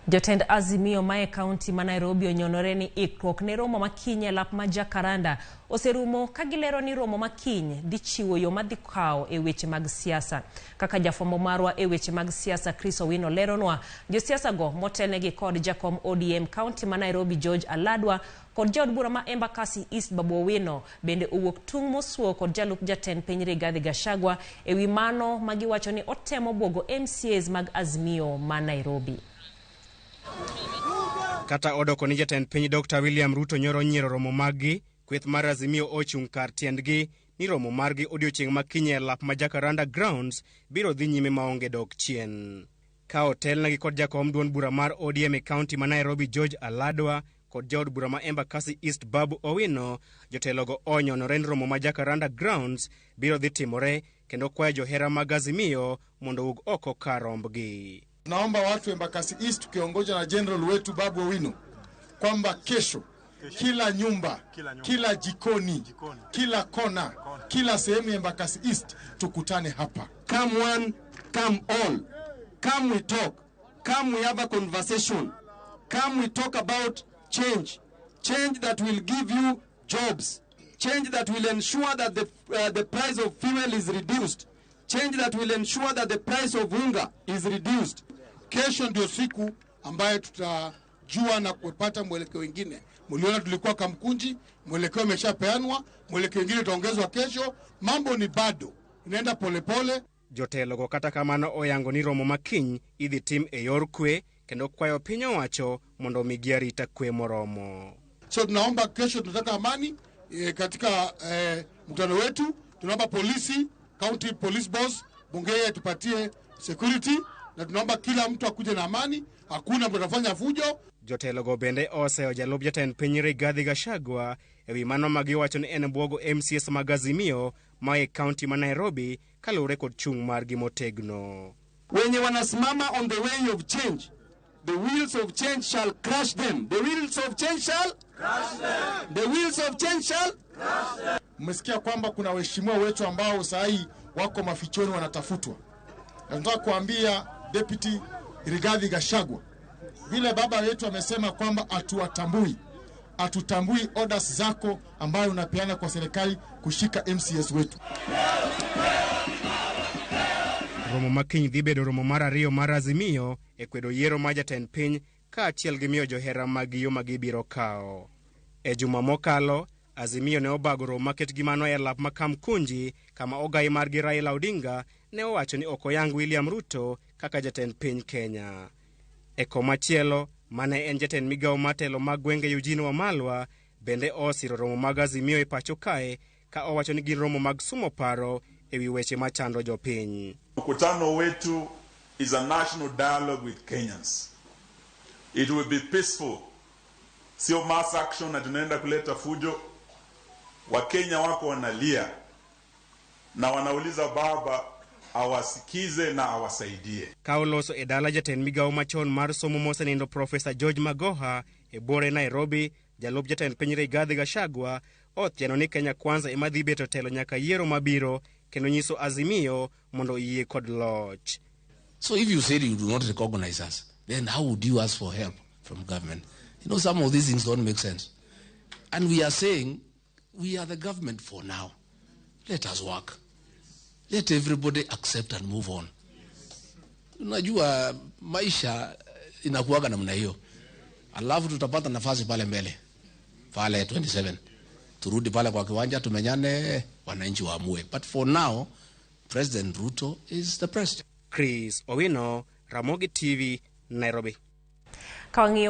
Jotend Azimio mae kaunti ma Nairobi onyonore ni ikruok ne romo makiny e lap ma Jacaranda oserumo ka gilero ni romo makiny dhi chiwo yo madhi kawo e weche mag siasa. Kaka jafwambo marwa e weche mag siasa Chris Owino leronwa, josiasa go motelnegi kod jakom ODM kaunti ma Nairobi George Aladwa kod jaod bura ma Embakasi East Babu Owino bende owuok tung' mosuo kod jalup jatend piny Rigathi Gachagua ewi mano ma giwacho ni otemo buogo MCAs mag Azimio ma Nairobi. Kata odoko ni jatend piny Dr. William Ruto nyoro nyiero romo maggi, kweth mar Azimio ochung' kar tiendgi ni romo margi odiochieng' ma kiny e lap ma Jacaranda Grounds biro dhi nyime maonge dok chien. Ka otelnegi kod jakom duond bura mar ODM e kaunti ma Nairobi George Aladwa kod jaod bura ma Embakasi East Babu Owino, jotelogo onyonore ni romo ma Jacaranda Grounds biro dhi timore kendo kwayo johera mag Azimio mondo owuog oko kar rombgi. Naomba watu Embakasi East tukiongozwa na general wetu Babu Owino kwamba kesho kila nyumba, kila jikoni, kila kona, kila sehemu ya Embakasi East tukutane hapa. Come one, come all. Come we talk. Come we have a conversation. Come we talk about change. Change that will give you jobs. Change that will ensure that the price of fuel is reduced. Change that will ensure that the price of unga is reduced. Kesho ndio siku ambayo tutajua na kupata mwelekeo wengine. Mliona tulikuwa Kamkunji, mwelekeo umeshapeanwa, mwelekeo wengine utaongezwa kesho. Mambo ni bado inaenda polepole. Jotelogo kata kamano oyango ni romo ma kiny idhi tim e yor kwe kendo kwayo piny owacho mondo omigi arita kwe moromo. So tunaomba kesho, tunataka amani katika mkutano wetu. Tunaomba polisi, county police boss Bungei tupatie security, na tunaomba kila mtu akuje na amani, hakuna mtu atafanya fujo. Jotelogo bende oseyo jalup jatend piny Rigathi Gachagua ewi mano ma giwacho ni en buogo MCAs mag Azimio ma e kaunti ma Nairobi kaluwore kod chung' margi motegno. Wenye wanasimama on the way of change, the wheels of change shall crush them. The wheels of change shall crush them. The wheels of change shall crush them. Mmesikia kwamba kuna waheshimiwa wetu ambao saa hii wako mafichoni wanatafutwa. Na nataka kuambia Deputy Rigathi Gachagua, vile baba wetu amesema kwamba hatuwatambui, hatutambui orders zako ambayo unapeana kwa serikali kushika MCAs wetu. Romo ma kiny dhi bedo romo mar ariyo mar Azimio e kwedo yiero mar jatend piny kaachiel gi miyo johera mag yo ma gibiro kawo. E juma mokalo, Azimio ne obago romo maket gi mano e lap ma Kamkunji kama ogai margi Raila Odinga ne owacho ni ok oyang William Ruto kaka jatend piny Kenya. E komachielo, mane en jatend migawo mar telo mag gwenge Eugene Wamalwa bende osiro romo mag Azimio e pacho kae ka owacho ni gin romo mag sumo paro ewi weche machando jopiny. Mkutano wetu is a national dialogue with Kenyans. It will be peaceful. Sio mass action na tunaenda kuleta fujo. Wakenya wako wanalia na wanauliza baba awasikize na awasaidie. Ka oloso e dala jatend migawo machon mar somo mosenindo Profesa George Magoha e buore Nairobi, jalup jatend piny Rigathi Gachagua othiano ni Kenya Kwanza ema dhi beto telo nyaka yiero mabiro kendo nyiso Azimio mondo oyie kod loch. So if you say you do not recognize us, then how would you ask for help from government? You know, some of these things don't make sense. And we are saying we are the government for now. Let us work. Let everybody accept and move on. Unajua maisha inakuwaga namna hiyo. Alafu tutapata nafasi pale mbele. Pale 27. Turudi pale kwa kiwanja tumenyane, wananchi waamue. But for now, President Ruto is the president. Chris Owino, Ramogi TV, Nairobi. Ka wang'iyo